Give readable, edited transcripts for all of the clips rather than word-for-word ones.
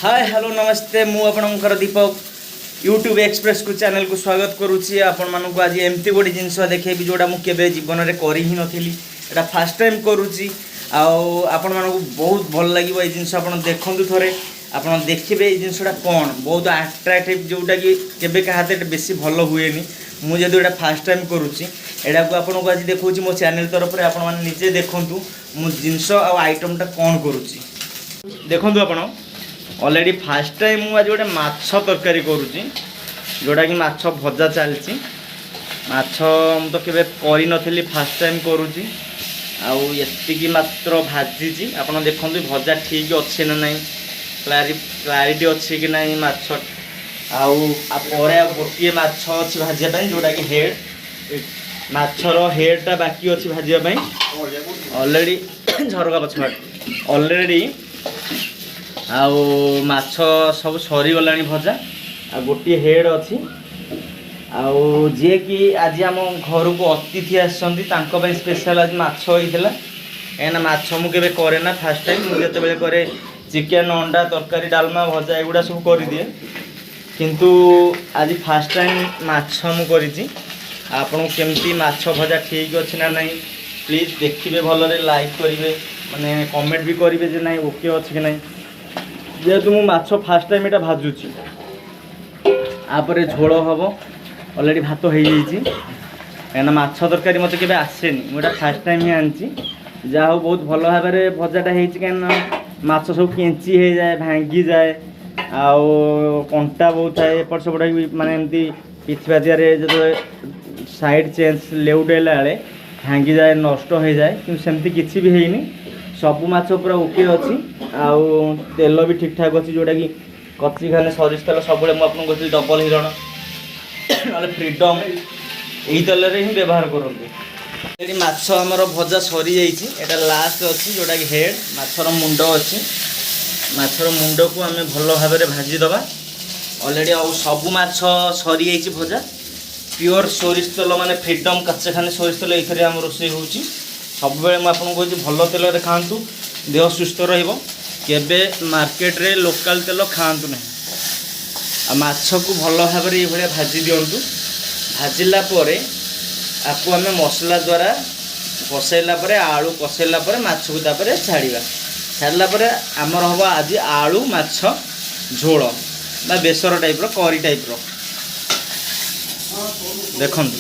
ହାଏ, hello, ନମସ୍ତେ। ମୁଁ ଆପଣଙ୍କର Deepak, YouTube ଏକ୍ସପ୍ରେସକୁ ଚ୍ୟାନେଲକୁ ସ୍ୱାଗତ କରୁଛି। ଆପଣମାନଙ୍କୁ ଆଜି ଏମିତି ଗୋଟେ ଜିନିଷ ଦେଖେଇବି, ଯେଉଁଟା ମୁଁ କେବେ ଜୀବନରେ କରି ହିଁ ନଥିଲି। ଏଇଟା ଫାର୍ଷ୍ଟ ଟାଇମ୍ କରୁଛି ଆଉ ଆପଣମାନଙ୍କୁ ବହୁତ ଭଲ ଲାଗିବ ଏଇ ଜିନିଷ। ଆପଣ ଦେଖନ୍ତୁ ଥରେ, ଆପଣ ଦେଖିବେ ଏଇ ଜିନିଷଟା କ'ଣ ବହୁତ ଆଟ୍ରାକ୍ଟିଭ୍, ଯେଉଁଟାକି କେବେ କାହା ହାତରେ ବେଶୀ ଭଲ ହୁଏନି। ମୁଁ ଯେହେତୁ ଏଇଟା ଫାର୍ଷ୍ଟ ଟାଇମ୍ କରୁଛି, ଏଇଟାକୁ ଆପଣଙ୍କୁ ଆଜି ଦେଖାଉଛି ମୋ ଚ୍ୟାନେଲ୍ ତରଫରେ। ଆପଣମାନେ ନିଜେ ଦେଖନ୍ତୁ ମୁଁ ଜିନିଷ ଆଉ ଆଇଟମ୍ଟା କ'ଣ କରୁଛି। ଦେଖନ୍ତୁ ଆପଣ, ଅଲରେଡ଼ି ଫାର୍ଷ୍ଟ ଟାଇମ୍ ମୁଁ ଆଜି ଗୋଟେ ମାଛ ତରକାରୀ କରୁଛି, ଯେଉଁଟାକି ମାଛ ଭଜା ଚାଲିଛି। ମାଛ ମୁଁ ତ କେବେ କରିନଥିଲି, ଫାର୍ଷ୍ଟ ଟାଇମ୍ କରୁଛି ଆଉ ଏତିକି ମାତ୍ର ଭାଜିଛି। ଆପଣ ଦେଖନ୍ତୁ ଭଜା ଠିକ୍ ଅଛି ନା ନାହିଁ, କ୍ଲାରିଟି ଅଛି କି ନାହିଁ ମାଛ। ଆଉ ପରେ ଆଉ ଗୋଟିଏ ମାଛ ଅଛି ଭାଜିବା ପାଇଁ, ଯେଉଁଟାକି ହେଡ଼୍, ମାଛର ହେଡ଼୍ଟା ବାକି ଅଛି ଭାଜିବା ପାଇଁ। ଅଲରେଡ଼ି ଝରକା ପଛ ଅଲରେଡ଼ି ଆଉ ମାଛ ସବୁ ସରିଗଲାଣି ଭଜା, ଆଉ ଗୋଟିଏ ହେଡ଼୍ ଅଛି। ଆଉ ଯିଏକି ଆଜି ଆମ ଘରକୁ ଅତିଥି ଆସିଛନ୍ତି, ତାଙ୍କ ପାଇଁ ସ୍ପେଶାଲ୍ ଆଜି ମାଛ ହେଇଥିଲା। କାହିଁକିନା ମାଛ ମୁଁ କେବେ କରେ ନା, ଫାର୍ଷ୍ଟ ଟାଇମ୍। ମୁଁ ଯେତେବେଳେ କରେ, ଚିକେନ୍, ଅଣ୍ଡା ତରକାରୀ, ଡାଲମା, ଭଜା ଏଗୁଡ଼ା ସବୁ କରିଦିଏ। କିନ୍ତୁ ଆଜି ଫାର୍ଷ୍ଟ ଟାଇମ୍ ମାଛ ମୁଁ କରିଛି। ଆପଣଙ୍କୁ କେମିତି ମାଛ ଭଜା ଠିକ୍ ଅଛି ନା ନାହିଁ, ପ୍ଲିଜ୍ ଦେଖିବେ ଭଲରେ, ଲାଇକ୍ କରିବେ, ମାନେ କମେଣ୍ଟ ବି କରିବେ ଯେ ନାଇଁ ଓକେ ଅଛି କି ନାହିଁ। ଯେହେତୁ ମୁଁ ମାଛ ଫାର୍ଷ୍ଟ ଟାଇମ୍ ଏଇଟା ଭାଜୁଛି। ତାପରେ ଝୋଳ ହେବ, ଅଲରେଡ଼ି ଭାତ ହେଇଯାଇଛି। କାହିଁକିନା ମାଛ ତରକାରୀ ମୋତେ କେବେ ଆସେନି, ମୁଁ ଏଇଟା ଫାର୍ଷ୍ଟ ଟାଇମ୍ ହିଁ ଆଣିଛି। ଯାହା ହଉ, ବହୁତ ଭଲ ଭାବରେ ଭଜାଟା ହେଇଛି। କାହିଁକିନା ମାଛ ସବୁ କେଞ୍ଚି ହେଇଯାଏ, ଭାଙ୍ଗିଯାଏ ଆଉ କଣ୍ଟା ବହୁତ ଥାଏ। ଏପଟ ସେପଟ ହେଇକି ମାନେ ଏମିତି ପିଥିପାତିଆରେ ଯେତେବେଳେ ସାଇଡ଼୍ ଚେଞ୍ଜ ଲେଉଟେଇଲା ବେଳେ ଭାଙ୍ଗିଯାଏ, ନଷ୍ଟ ହେଇଯାଏ। କିନ୍ତୁ ସେମିତି କିଛି ବି ହେଇନି, ସବୁ ମାଛ ପୁରା ଓକେ ଅଛି ଆଉ ତେଲ ବି ଠିକ୍ ଠାକ୍ ଅଛି, ଯେଉଁଟାକି କଚି ଖାନେ ସୋରିଷ ତେଲ। ସବୁବେଳେ ମୁଁ ଆପଣଙ୍କୁ କହୁଥିଲି, ଡବଲ୍ ହିରଣ ନହେଲେ ଫ୍ରିଡ଼ମ୍, ଏଇ ତେଲରେ ହିଁ ବ୍ୟବହାର କରନ୍ତୁ। ଏଠି ମାଛ ଆମର ଭଜା ସରିଯାଇଛି। ଏଇଟା ଲାଷ୍ଟ ଅଛି, ଯେଉଁଟାକି ହେଡ଼୍, ମାଛର ମୁଣ୍ଡ ଅଛି। ମାଛର ମୁଣ୍ଡକୁ ଆମେ ଭଲ ଭାବରେ ଭାଜିଦେବା। ଅଲରେଡ଼ି ଆଉ ସବୁ ମାଛ ସରିଯାଇଛି ଭଜା। ପିଓର ସୋରିଷ ତେଲ, ମାନେ ଫ୍ରିଡ଼ମ୍ କାଚେଖାନେ ସୋରିଷ ତେଲ, ଏଇଥିରେ ଆମ ରୋଷେଇ ହେଉଛି। ସବୁବେଳେ ମୁଁ ଆପଣଙ୍କୁ କହୁଛି, ଭଲ ତେଲରେ ଖାଆନ୍ତୁ, ଦେହ ସୁସ୍ଥ ରହିବ। କେବେ ମାର୍କେଟରେ ଲୋକାଲ୍ ତେଲ ଖାଆନ୍ତୁ ନାହିଁ। ଆଉ ମାଛକୁ ଭଲ ଭାବରେ ଏଇଭଳିଆ ଭାଜି ଦିଅନ୍ତୁ। ଭାଜିଲା ପରେ ଆକୁ ଆମେ ମସଲା ଦ୍ୱାରା କଷେଇଲା ପରେ, ଆଳୁ କଷେଇଲା ପରେ ମାଛକୁ ତାପରେ ଛାଡ଼ିବା। ଛାଡ଼ିଲା ପରେ ଆମର ହେବ ଆଜି ଆଳୁ ମାଛ ଝୋଳ ବା ବେସର ଟାଇପ୍ର, କରି ଟାଇପ୍ର। ଦେଖନ୍ତୁ,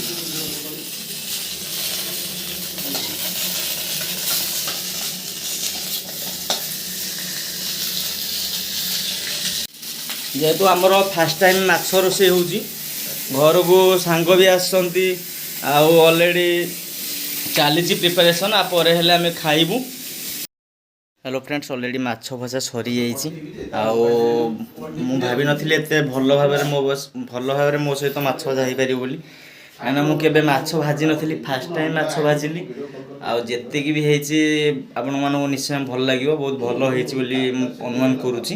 ଯେହେତୁ ଆମର ଫାର୍ଷ୍ଟ ଟାଇମ୍ ମାଛ ରୋଷେଇ ହେଉଛି, ଘରକୁ ସାଙ୍ଗ ବି ଆସିଛନ୍ତି ଆଉ ଅଲରେଡ଼ି ଚାଲିଛି ପ୍ରିପାରେସନ୍। ଆ ପରେ ହେଲେ ଆମେ ଖାଇବୁ। ହ୍ୟାଲୋ ଫ୍ରେଣ୍ଡସ୍, ଅଲରେଡ଼ି ମାଛ ଭଜା ସରିଯାଇଛି। ଆଉ ମୁଁ ଭାବିନଥିଲି ଏତେ ଭଲ ଭାବରେ ମୋ ସହିତ ମାଛ ଭଜା ହେଇପାରିବ ବୋଲି। କାହିଁକିନା ମୁଁ କେବେ ମାଛ ଭାଜି ନଥିଲି, ଫାର୍ଷ୍ଟ ଟାଇମ୍ ମାଛ ଭାଜିଲି। ଆଉ ଯେତିକି ବି ହେଇଛି, ଆପଣମାନଙ୍କୁ ନିଶ୍ଚୟ ଭଲ ଲାଗିବ। ବହୁତ ଭଲ ହେଇଛି ବୋଲି ମୁଁ ଅନୁମାନ କରୁଛି,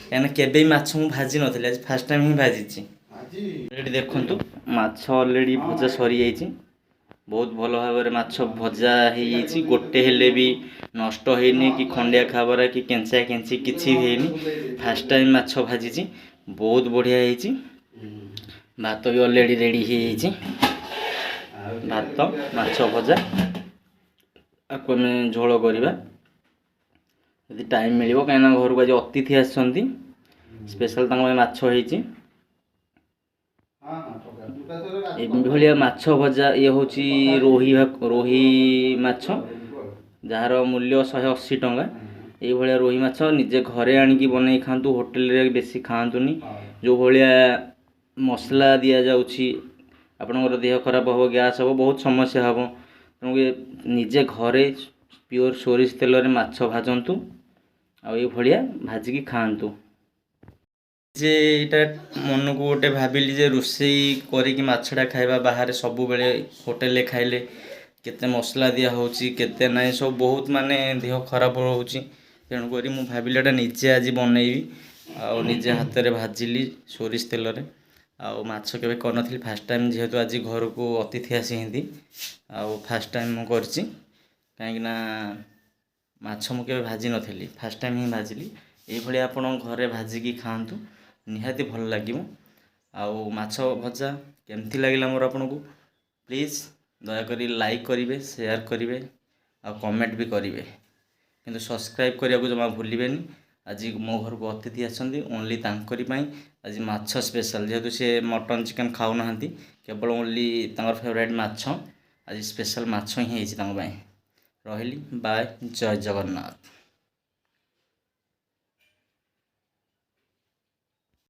କାହିଁକିନା କେବେ ବି ମାଛ ମୁଁ ଭାଜି ନଥିଲି, ଆଜି ଫାର୍ଷ୍ଟ ଟାଇମ୍ ହିଁ ଭାଜିଛି। ଏଠି ଦେଖନ୍ତୁ, ମାଛ ଅଲରେଡ଼ି ଭଜା ସରିଯାଇଛି। ବହୁତ ଭଲ ଭାବରେ ମାଛ ଭଜା ହେଇଯାଇଛି। ଗୋଟେ ହେଲେ ବି ନଷ୍ଟ ହେଇନି କି ଖଣ୍ଡିଆ ଖାବରା କି କେଞ୍ଚା କେଞ୍ଚି କିଛି ବି ହେଇନି। ଫାର୍ଷ୍ଟ ଟାଇମ୍ ମାଛ ଭାଜିଛି, ବହୁତ ବଢ଼ିଆ ହେଇଛି। ଭାତ ବି ଅଲରେଡ଼ି ରେଡ଼ି ହେଇଯାଇଛି। ଭାତ, ମାଛ ଭଜା, ଆକୁ ଆମେ ଝୋଳ କରିବା ଯଦି ଟାଇମ୍ ମିଳିବ। କାହିଁକିନା ଘରକୁ ଆଜି ଅତିଥି ଆସିଛନ୍ତି, ସ୍ପେଶାଲ୍ ତାଙ୍କ ପାଇଁ ମାଛ ହେଇଛି। ଏଭଳିଆ ମାଛ ଭଜା। ଇଏ ହେଉଛି ରୋହି, ରୋହି ମାଛ, ଯାହାର ମୂଲ୍ୟ 180 ଟଙ୍କା। ଏଇଭଳିଆ ରୋହି ମାଛ ନିଜେ ଘରେ ଆଣିକି ବନେଇ ଖାଆନ୍ତୁ, ହୋଟେଲରେ ବେଶୀ ଖାଆନ୍ତୁନି। ଯେଉଁ ଭଳିଆ ମସଲା ଦିଆଯାଉଛି, ଆପଣଙ୍କର ଦେହ ଖରାପ ହେବ, ଗ୍ୟାସ୍ ହେବ, ବହୁତ ସମସ୍ୟା ହେବ। ତେଣୁ ନିଜେ ଘରେ ପିଓର ସୋରିଷ ତେଲରେ ମାଛ ଭାଜନ୍ତୁ ଆଉ ଏଇଭଳିଆ ଭାଜିକି ଖାଆନ୍ତୁ। ଯେ ଏଇଟା ମନକୁ ଗୋଟେ ଭାବିଲି ଯେ ରୋଷେଇ କରିକି ମାଛଟା ଖାଇବା। ବାହାରେ ସବୁବେଳେ ହୋଟେଲରେ ଖାଇଲେ କେତେ ମସଲା ଦିଆହେଉଛି, କେତେ ନାହିଁ, ସବୁ ବହୁତ ମାନେ ଦେହ ଖରାପ ରହୁଛି। ତେଣୁକରି ମୁଁ ଭାବିଲି ଏଇଟା ନିଜେ ଆଜି ବନେଇବି ଆଉ ନିଜେ ହାତରେ ଭାଜିଲି ସୋରିଷ ତେଲରେ। ଆଉ ମାଛ କେବେ କରିନଥିଲି, ଫାର୍ଷ୍ଟ ଟାଇମ୍। ଯେହେତୁ ଆଜି ଘରକୁ ଅତିଥି ଆସିଛନ୍ତି ଆଉ ଫାର୍ଷ୍ଟ ଟାଇମ୍ ମୁଁ କରିଛି, କାହିଁକିନା ମାଛ ମୁଁ କେବେ ଭାଜି ନଥିଲି, ଫାର୍ଷ୍ଟ ଟାଇମ୍ ହିଁ ଭାଜିଲି। ଏଇଭଳି ଆପଣ ଘରେ ଭାଜିକି ଖାଆନ୍ତୁ, ନିହାତି ଭଲ ଲାଗିବ। ଆଉ ମାଛ ଭଜା କେମିତି ଲାଗିଲା ମୋର ଆପଣଙ୍କୁ, ପ୍ଲିଜ୍ ଦୟାକରି ଲାଇକ୍ କରିବେ, ସେୟାର କରିବେ ଆଉ କମେଣ୍ଟ ବି କରିବେ, କିନ୍ତୁ ସବସ୍କ୍ରାଇବ୍ କରିବାକୁ ଜମା ଭୁଲିବେନି। ଆଜି ମୋ ଘରକୁ ଅତିଥି ଆସିଛନ୍ତି, ଓନ୍ଲି ତାଙ୍କରି ପାଇଁ ଆଜି ମାଛ ସ୍ପେଶାଲ୍। ଯେହେତୁ ସେ ମଟନ୍ ଚିକେନ୍ ଖାଉନାହାନ୍ତି, କେବଳ ଓନ୍ଲି ତାଙ୍କର ଫେଭରାଇଟ୍ ମାଛ, ଆଜି ସ୍ପେଶାଲ୍ ମାଛ ହିଁ ହେଇଛି ତାଙ୍କ ପାଇଁ। ରହିଲି, ବାଏ, ଜୟ ଜଗନ୍ନାଥ।